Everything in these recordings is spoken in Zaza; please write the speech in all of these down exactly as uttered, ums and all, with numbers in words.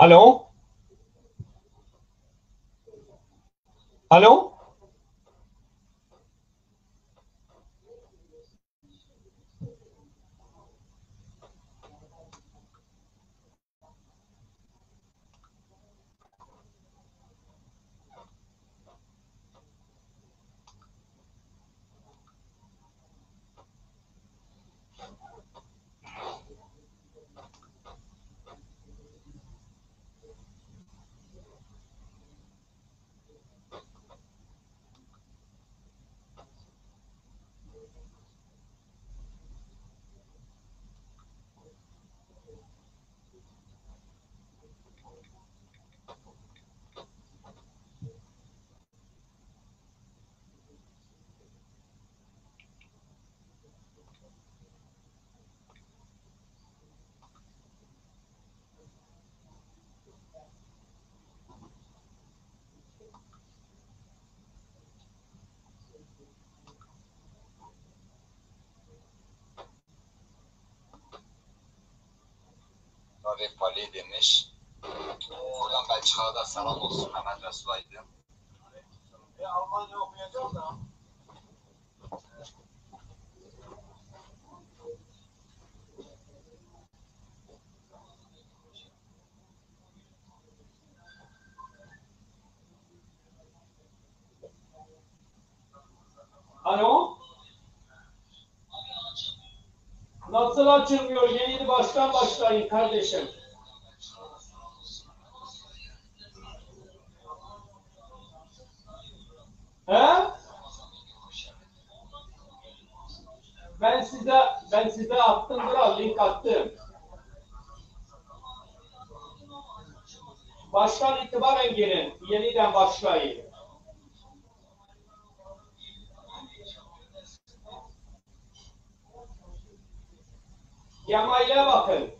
Alo? Alo? Tabii Pali demiş. Buradan Belçika'ya da selam olsun Mehmet Resul Aydın. E, Almanya okuyacağım da. Alo? Nasıl açılmıyor? Yeni baştan başlayın kardeşim. He? Ben size ben size attım, biraz link attım. Baştan itibaren gelin, yeniden başlayın. Gmail'e bakın.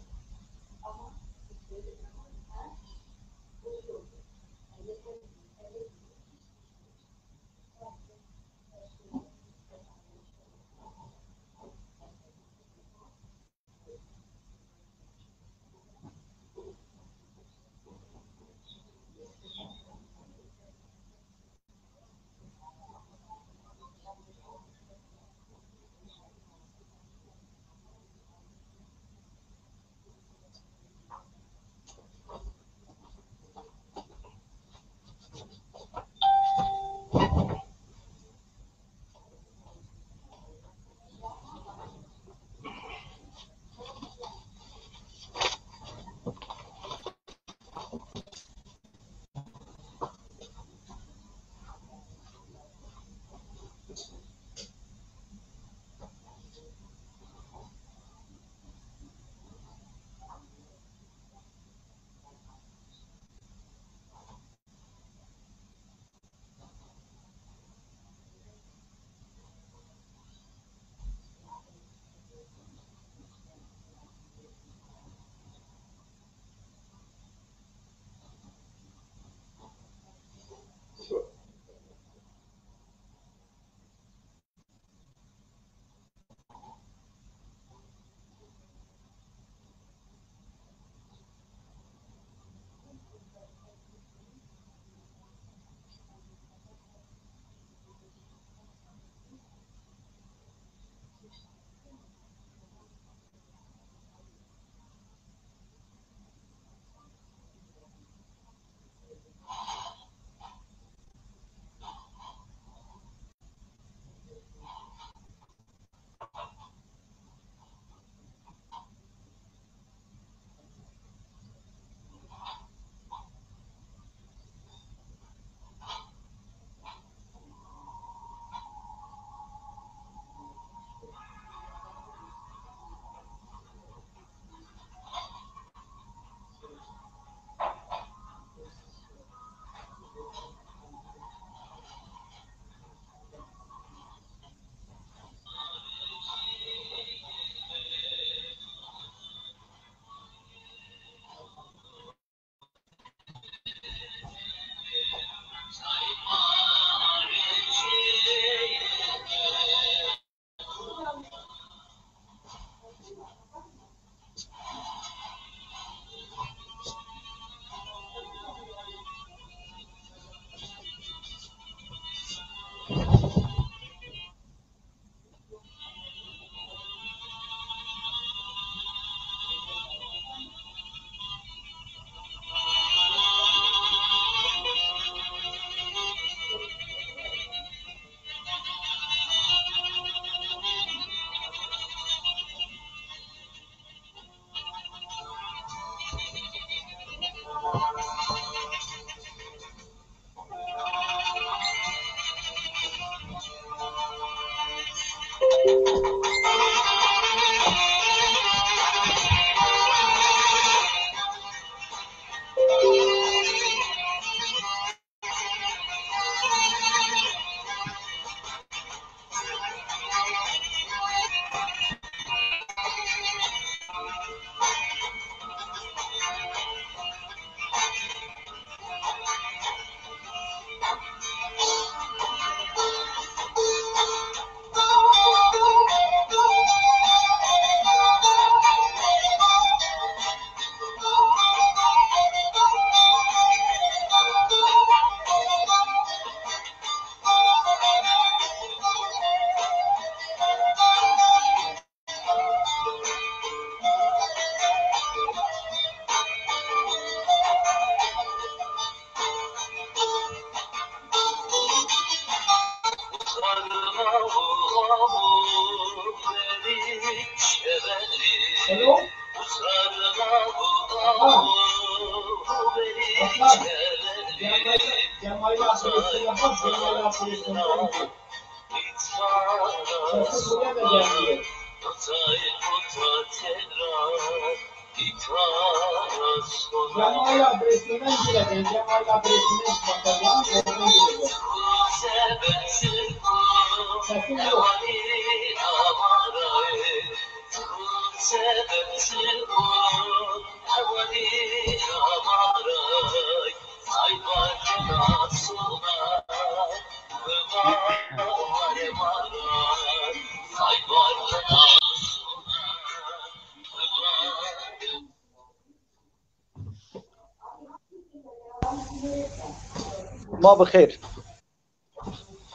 Ma bi xêr.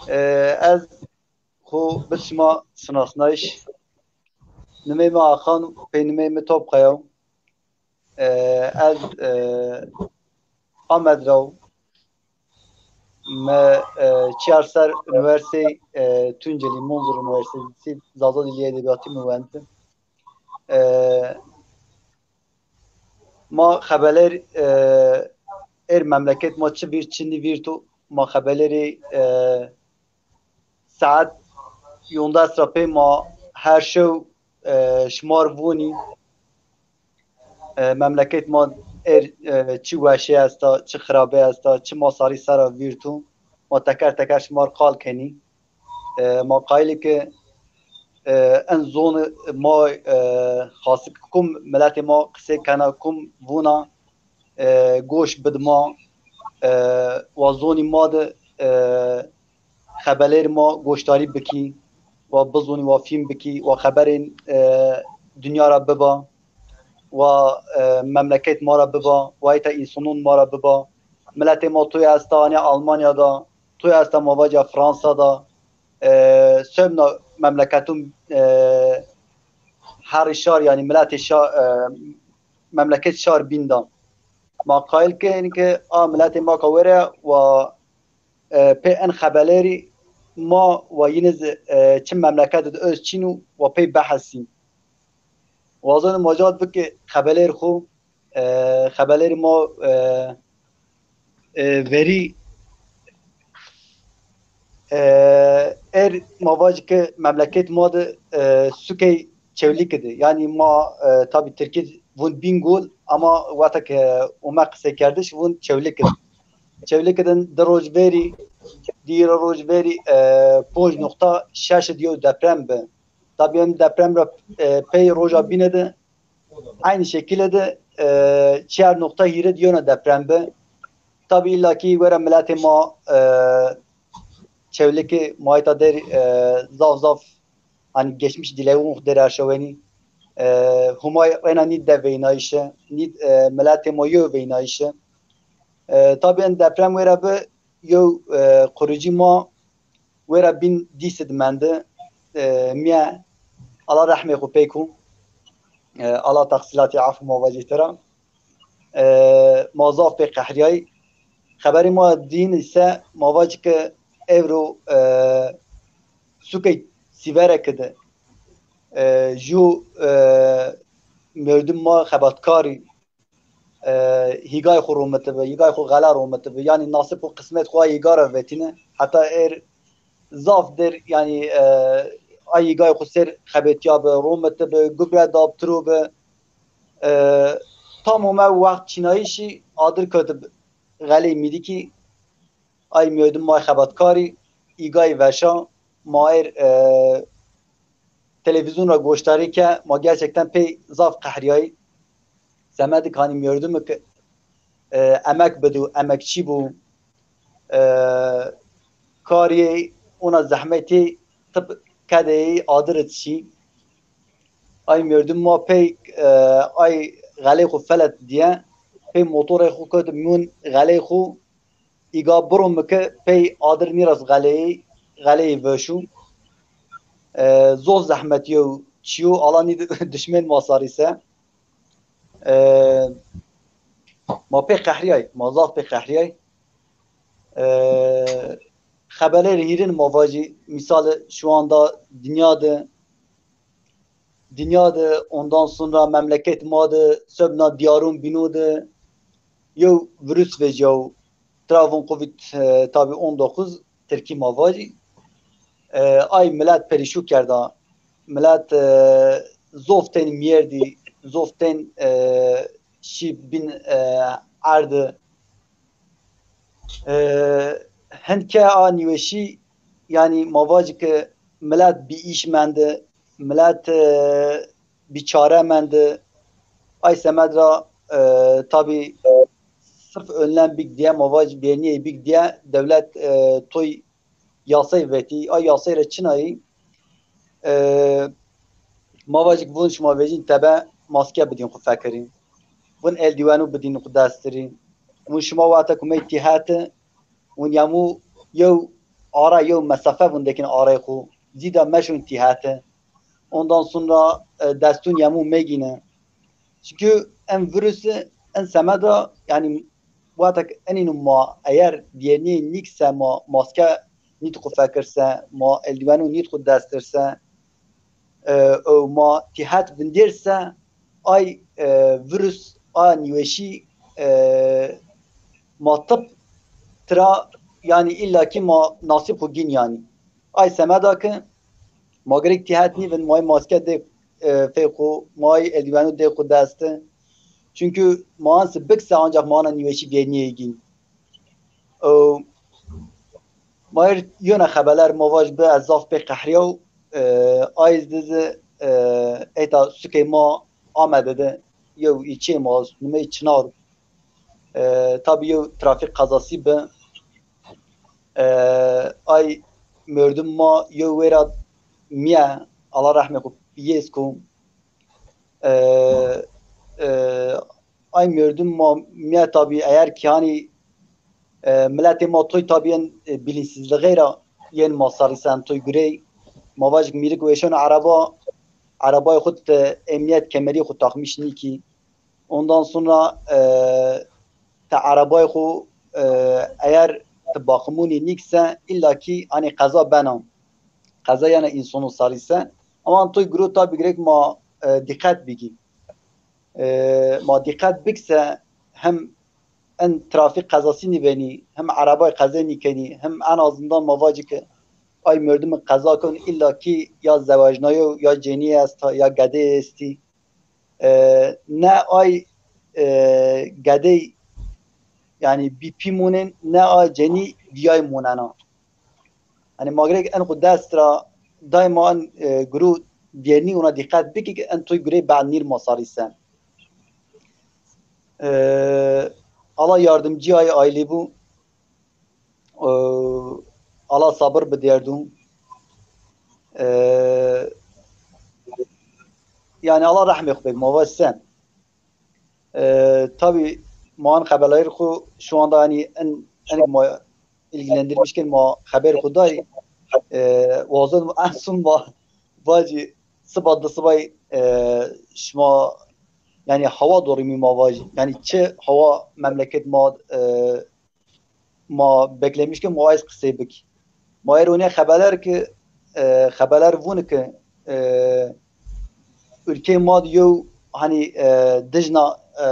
E, ez xo bi şima şinasnayiş. Nimey mi Axan, pey nimey mi Topkaya. E, ez, e, Amed ra. Mi, e, çiyar ser üniversitey, e, Tunceli, Munzur Üniversitesi, Zaza Dili Edebiyatı mi wend. E, Ma xebeler, e, êr memleket ma çi vîr, çi nîvîrto, ma xebelerî, e, saet yondes ra pey ma her şew, e, şimar vûnî. E, memleket ma êr, e, çi weşe esta, çi xirabe esta, çi ma sarî sera vîrto, ma teker teker şimar qal kenî. E, ma qayîl ke, e, en zon ma, e, xasik kum miletê ma qisey kena, kum vûna, e, goş bid ma, e, wa zonî ma de, e, xebelerê ma goşdarî bikî, wa bizonî, wa fîm bikî, wa xeberên, e, dinya ra biba, wa, e, memleket ma ra biba, wa îta însonon ma ra biba. Miletê ma toy esta, hanî Almanya da, toy esta ma vaca Fransa da, e, semna memleketun, e, herî şar, yanî miletê şa-, e, memleket şar bîn da. Ma qayîl ke, yanî ke a miletê ma ka were wa, e, pê en xebelerî ma wa yine zi, e, çi memleket de öz çîn û wa pey behesî. Wazeno ma cad bike xebelerê xo, e, xebelerê ma, e, e, verî, e, êr ma vacî ke memleket ma de, e, sukey Çewlîki de. Yanî ma, e, tabî tirkî vûn Bîngol ama wexta ke ome qiseykerdiş vûn Çewlîki de. Çewlîki de di roj verî, di hîrê roj verî, e, ponc noqta şeş de yew deprem bi. Tabî en deprem ra, e, pey roja bîne de eynî şekîle de, e, çiyar noqta hîrê de yewna deprem bi. Tabî îlla kî wera miletê ma, e, Çewlîki ma îta der, e, zaf zaf, hanî geçmiş dilewûn xo der erşawenî. E, Humay reyna nîd de veynayîşe, nîd, e, miletê ma yew veynayîşe. E, tabî en deprem wera bi yew, e, qurucî ma wera bîn dîsî di mende. E, mîye, Allah rehmê xo pey ko. E, Allah texsîlatê efû ma vacê tera. E, ma zaf pê qehrîyayî. Xeberê ma dîn îse ma vacî ke ewro, e, sukey Sîvereke de, e, ju, e, merdim ma xebatkarî, e, hîgay xo romitibi, hîgay xo xela romitibi. Yanî nasip û qismet xo a hîga ra vetîne. Heta êr zaf der, yanî, e, a hîgay xo ser xebetîyabi, romitibi, gubre dab, tirobi. E, tam ome wext çînayîşî adir kewtib xelê mîdikî. Ay mîyodin ma xebatkarî, îgay veşa, ma êr, e, televîzyon ra goşdarî ke, ma gerçekten pey zaf qehrîyayî. Semedik hanî mîyordimik, e, emek bido, emekçî bo. E, karî ona zehmetî tip kedeyî adir id şî. Ay mîyordin ma pey, e, ay xelê xo felet diye, pey motorê xo kewt mîyon xelê xo. Îga biro mi ke pey adir nîras xeleyî, xeleyî veşû. E, zor zehmet yew çîyo, ala nî dişmên ma sarî se. E, ma pê qehrîyay, ma zaf pê qehrîyay. E, xeberêr hîrin ma vajî, mîsal şu anda dinya de dinya de, ondan sonra memleket ma de, sebna diyarun bîno de yew virus vecîyaw. Tira vun Covid, e, tabî on dokuz, Tirkî ma vacî. E, ay milet perîşû kerda. Milet, e, zof tên mîyerdî, zof tên, e, şî bin, e, erdi. E, Hindke a nîweşî, yanî ma vacî ke milet bî îş mendi, milet, e, bî çare mendi. Ay semed ra, e, tabî sirf önlem bik diye, ma vacî vernîyê bik diye dewlet, e, toy yasay vetî. Ay yasay ra çinayî, e, ma vacî ke vun şima vecîn tebe maske bidîn xwu fekirî. Vun eldîwenû bidîn xwu destirî. Vun şima wexta ku mey tîheti, vun yemû yew ara, yew mesafe vun dekin arey xwu. Zîda meşun tîheti. Ondan sonra, e, destun yemû megîne. Çunkî en virüsü en semeda, yanî wexta ke enînu ma eyer vernîyê nîk se, ma maske nît xwu fekir se, ma eldîwenû nît xwu destir se, e, ew ma tîhet vindêr se, ay, e, virus, a nîweşî, e, ma tip tira, yanî îlla kî ma nasîb xwu gîn yanî. Ay semeda ke ma gerek tîhet nîvin, ma ay maske dê, e, fê xwu, ma ay eldîwenû dê xwu desti. Çunkî ma ansi bik se ancax ma ana nîweşî vernîyê gîn. E, ma ir yona xebeler ma vaj bi ez zaf pê qehrîyaw, e, ay zî, e, êta sukê ma Amedê de yew îlçeyê ma, nimey Çinar. E, tabî yew trafîk qezasî bi. E, ay merdim ma yew wêra mîye, Allah rehmê xwu yêz ku. E, e, Ay merdim ma mîye tabî eyer kî hanî, e, miletê ma toy tabî yên, e, bilinçsizlixey ra yên ma sarî sen toy gurey. Ma vajik mîrik weşon araba, arabayê xwu ti emniyet kemerî xwu takmiş nîkî. Ondan sonra, e, te arabayê xwu, e, eyer ti bakimûnî nîk se, îlla kî hanî qeza bena. Qeza yena însonû sarî se. Ama toy guro tabî gerek ma, e, dîqet bigî. E, ma dîqet bik se hem en trafîk qezasî nîbenî, hem erebay qezê nîkenî, hem en azından ma vacî ke ay merdimî qeza kon îlla kî ya zewecnayo, ya cenîyê esta, ya gedeyê estî. E, ne ay, e, gedey, yanî bî pî mûnên, ne ay cenî dîyay mûnena. Hanî ma gerek en xwu dest ra daîma en, e, guru vernî ona dîqet bikî ke en toy gurey bad nîr ma sarî sen. E, Allah yardımcı ay ailî bu. E, Allah sabır biderdû. E, yanî Allah rehmê xwu bik, ma vaj sen. E, tabî ma an xebelayir xwu şu anda, hanî en, en ma ilgilendirmiş ken ma xeber xwu day. E, wazon en sun ma vacî siba di sibay, e, şima, yanî hawa dorîmî ma vacî. Yanî çi hawa memleket ma, e, ma beklemiş ke ma ez qisey bik. Ma êro nê xebeler ki, e, xebeler vun ki, e, ülkê ma di yew, hanî, e, dijna, e,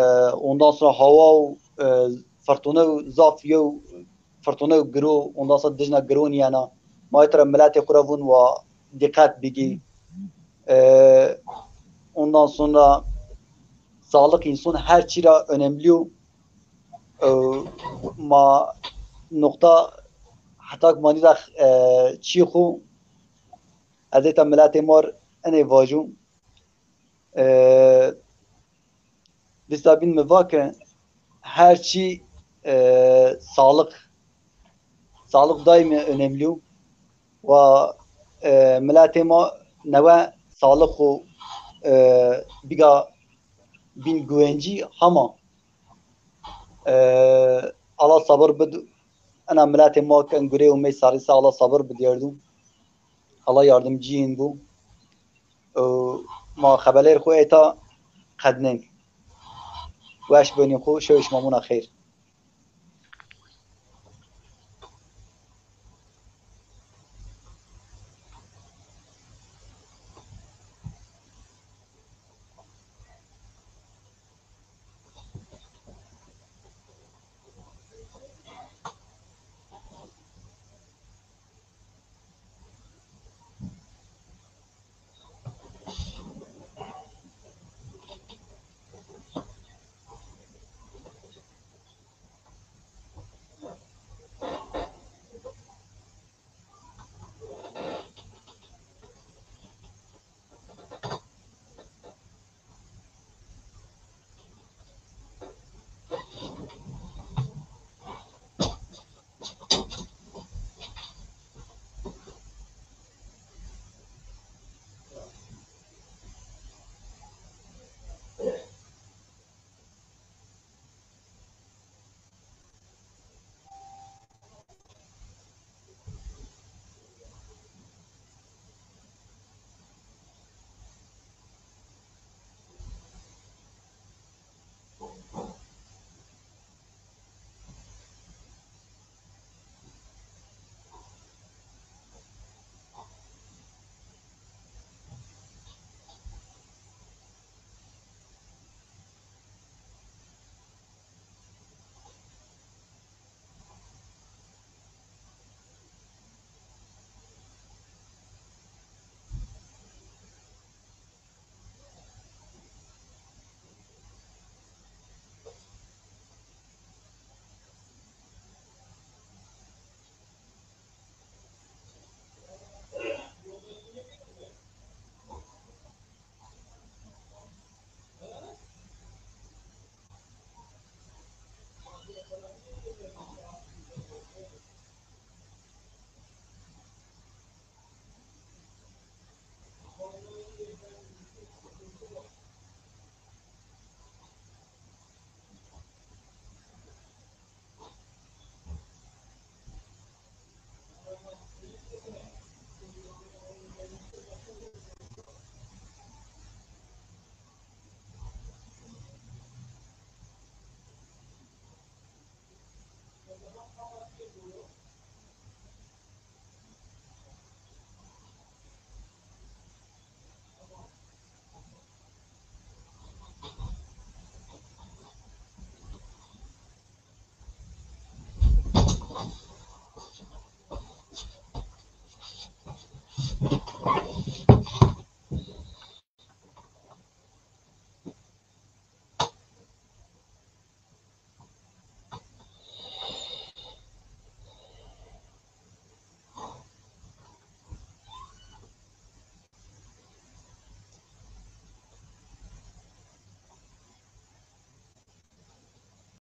ondan sonra hawa û, e, fırtına û zaf yew fırtına û giro, ondan sonra dijna giro niyena. Ma tira miletê xwu ra vun wa dîqet bigî. E, ondan sonra sağlık insan her çî ra önemli yo. E, ma nokta heta ki ma nîda, e, çî xwu, ez êta miletê ma r enê vajû. E, dîsa bîn mi va ke her çî, e, sağlık, sağlık daîmî önemli yo. Wa, e, miletê ma newe sağlık xwu, e, biga bîn güvencî hama. E, Allah sabır bid, ena miletê ma ken gurê û mey sarî se, Allah sabır biderdû. Allah yardımcıyın bu. E, ma xebelêr xwu êta qednên. Weş benî xwu, şewê şima mûna xeyr.